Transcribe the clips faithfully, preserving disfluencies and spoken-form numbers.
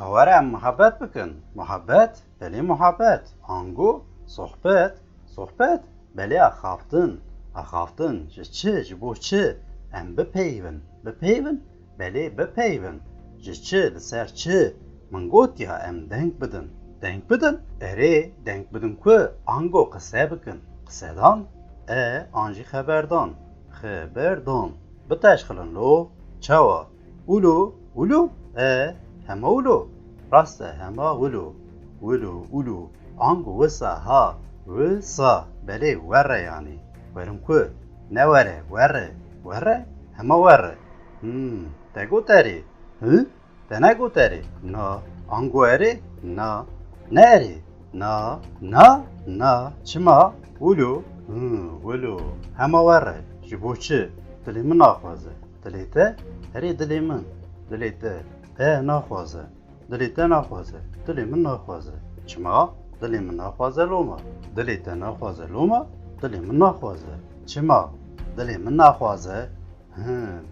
Were em muhabbet bikin. Muhabbet, belê muhabbet. Ango, sohbet, sohbet. Belê axaftin, axaftin. Ji çi, ji bo çi? Em bipeyivin, bipeyivin. Belê bipeyivin. Ji çi, li ser çi? Min got ya em deng bidin. Deng bidin? Erê, deng bidin ku ango qise bikin. Qisedan, e, an jî xeberdan. Xeberdan. Biteşxilin lo. Çawa? Wilo, wilo, e, hema wilo. Rast e, hema wilo. Wilo, wilo. Ango wisa ha, wisa. Belê were yanî. Werin ku? Ne were, were. Were, hema were. Hmm, te got erê. Hi? Te negot erê? Na. Ango erê? Na. Ne erê? Na, na, na. Çima? Wilo. Hi, wilo. Hema were. Ji bo çi? Dilê min naxwaze. Dilê te? Erê dilê min. Dilê te. Te naxwaze. Dilê te naxwaze. Dilê min naxwaze. Çima? Dilê min naxwaze loma. Dilê te naxwaze loma. Dilê min naxwaze. Çima? Dilê min naxwaze. Hi,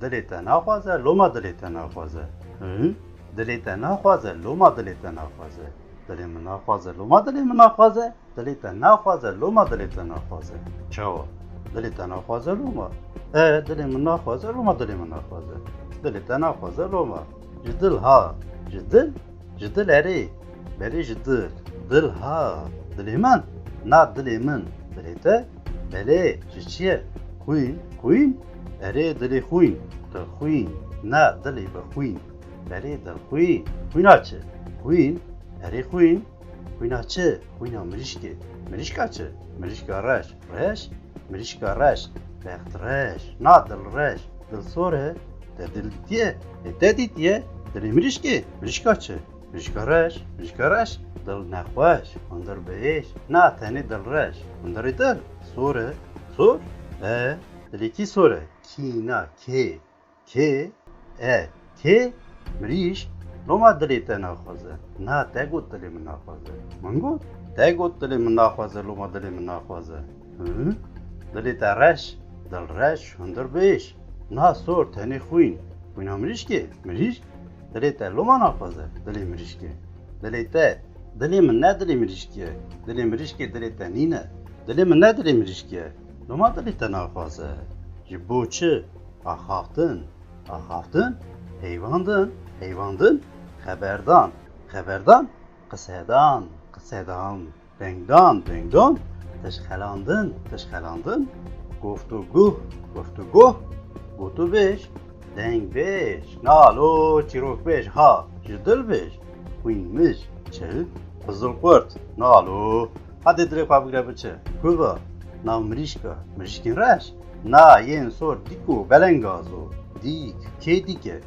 dilê te naxwaze, loma dilê te naxwaze. Hi, dilê te naxwaze, loma dilê te naxwaze. Dilê min naxwaze, loma dilê min naxwaze. Dilê te naxwaze, loma dilê te naxwaze. Çawa? Dilê te naxwaze loma. E, dilê min naxwaze, loma dilê min naxwaze. Dilê te naxwaze loma. Ji dil ha. Ji dil? Ji dil erê. Belê ji dil. Dil ha. Dilê min? Na dilê min. Dilê te? Belê, ji çi ye? Xwîn, xwîn. Erê dilê xwîn. Dilxwîn. Na dilê bi xwîn. Belê dilxwîn. Xwîna çi? Xwîn. Erê xwîn. Xwîna çi? Xwîna mirîşkê. Mirîşka çi? Mirîşka reş. Reş. Mirîşka reş. Bext reş. Na dil reş. Dil sor e. Te dil dîtiye. E te dîtiye. Dilê mirîşkê. Mirîşka çi? Mirîşka reş. Mirîşka reş. Dil nexweş. Hundir biêş. Na tenê dil reş. Hundirê dil. Sor e. Sor. E. Dilê kî sor e? Kî na kê. Kê, e, kê, mirîşk, loma dilê te naxwaze. Na, te got dilê min naxwaze. Min got, te got dilê min naxwaze, loma dilê min naxwaze. Hi? Dilê te reş, dil reş, hundir biêş. Na sor, tenê xwîn. Xwîna mirîşkê, mirîşk, dilê te loma naxwaze, dilê mirîşkê. Dilê te, dilê min ne dilê mirîşkê ye. Dilê mirîşkê dilê te nîne. Dilê min ne dilê mirîşkê ye. Loma dilê te naxwaze. Ji bo çi? Axaftin, axaftin, peyvandin, peyvandin, xeberdan, xeberdan, qisedan, qisedan, dengdan, dengdan, tişxelandin, tişxelandin, guftûguh, guftûguh, gotûbêj, dengbêj, nalo, çîrokbêj, ha, ji dil bêj, xwînmij, çi, qizilqurt, nalo, Hadê dilê xwe bigire biçe. Kuva, nav mirîşka, mirîşkên reş. Na yên sor dîk û belengaz o. Dîk, kê dîk e?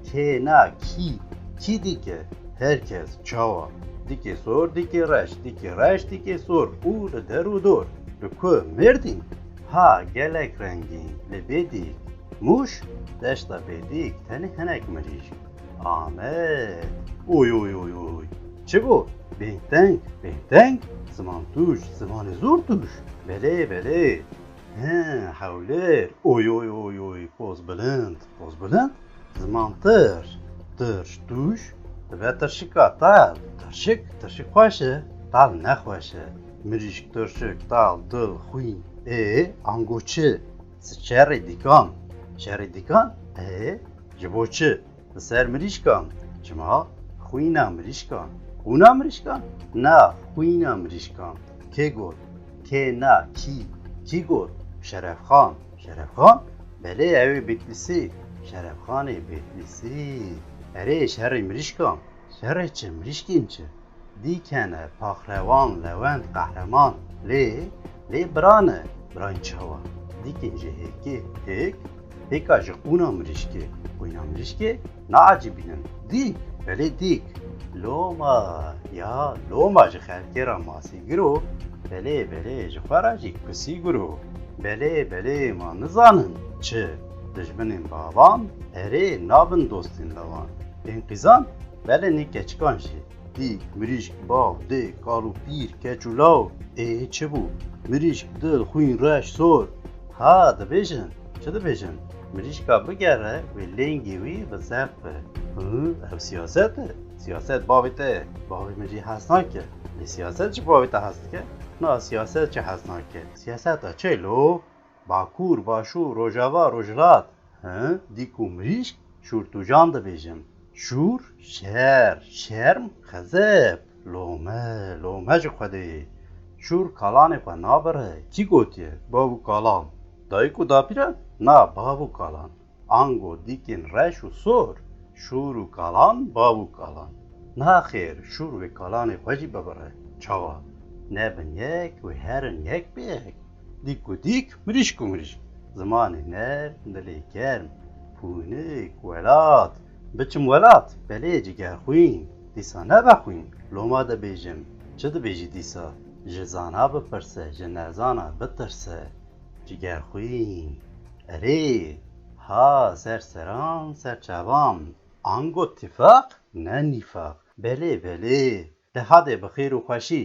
Kê na kî, kî dîk e? Her kes, çawa. Dîkê sor, dîkê reş, dîkê reş, dîkê sor û li der û dor. Li ku? Mêrdîn. Ha, gelek rengîn, lê bê dîk. Mûş, deşta bê dîk, tenê hinek mirîşk. Amed. Oy, oy, oy, oy. Çi bû? Bêhnteng, bêhnteng. Ziman tûj, zimanê zor tûj. Belê, belê. He, hewlêr. Oy, oy, oy, oy. Poz bilind, poz bilind. Ziman tirş. Tirş, tûj. Dibe tirşika tal. Tirşik, tirşik xweş e. Tal nexweş e. Mirîşk, tirşik, tal, dil, xwîn. Ê, ango çi? Şerê dîkan. Şerê dîkan? Ê, ji bo çi? Li ser mirîşkan. Çima? Xwîna mirîşkan. Xwîna mirîşkan? Na, xwîna mirîşkan. Kê got? Kê na kî? Kî got? Şerefxan. Şerefxan? Belê, ew ê Bitlîsî. Şerefxanê Bitlîsî. Erê, şerê mirîşkan. Şerê çi? Mirîşkên çi? Dîk hene, paxrewan, lewend, qehreman. Lê, lê bira ne, birayên çawa? Dîkên ji hêkê, hêk, hêka ji qûna mirîşkê, qûna mirîşkê, naecibînin. Dîk, belê dîk. Loma, ya, loma ji xelkê re masîgir o. Belê, belê, ji xwe re jî kusîgir o. Belê, belê, ma nizanin çi? Dijminên bavan, erê, nabin dostên lawan. Ên qîzan, belê nê keçikan jî. Dîk, mirîşk, bav, dê, kal û pîr, keç û law. Ê çi bû? Mirîşk, dil, xwîn, reş, sor. Ha, dibêjin. Çi dibêjin? Mirîşka bigere wê lêngê wî bi zeft be. Hı, ev siyaset e. Siyaset bavê te ye. Bavê min jî hez nake. Lê siyaset ji bavê te hez dike? Na, siyaset jî hez nake. Siyaseta çi lo? Bakur, Başûr, Rojava, Rojhilat. Hı, dîk û mirîşk, şûr tûjan dibêjin. Şûr, şer, şerm, xezeb, lome, lome ji Xwedê. Şûr kalanê xwe nabire. Kî gotiye? Bav û kalan. Dayik û dapîran? Na, bav û kalan. Ango dîkên reş û sor, şûr û kalan, bav û kalan. Naxêr, şûr wê kalanê xwe jî bibire. Çawa? Nebin yek wê herin yek bi yek. Dîk û dîk, mirîşk û mirîşk. Zimanê nerm, dilê germ, pûnik, welat. Biçim welat, belê cigerxwîn. Dîsa nebe xwîn. Loma dibêjim. Çi dibêjî dîsa? Ji zana bipirse, ji nezana bitirse. Cigerxwîn. Erê, ha, ser seran, ser çavan. Ango tifaq, ne nîfaq. Belê, belê. De hadê bi xêr û xweşî.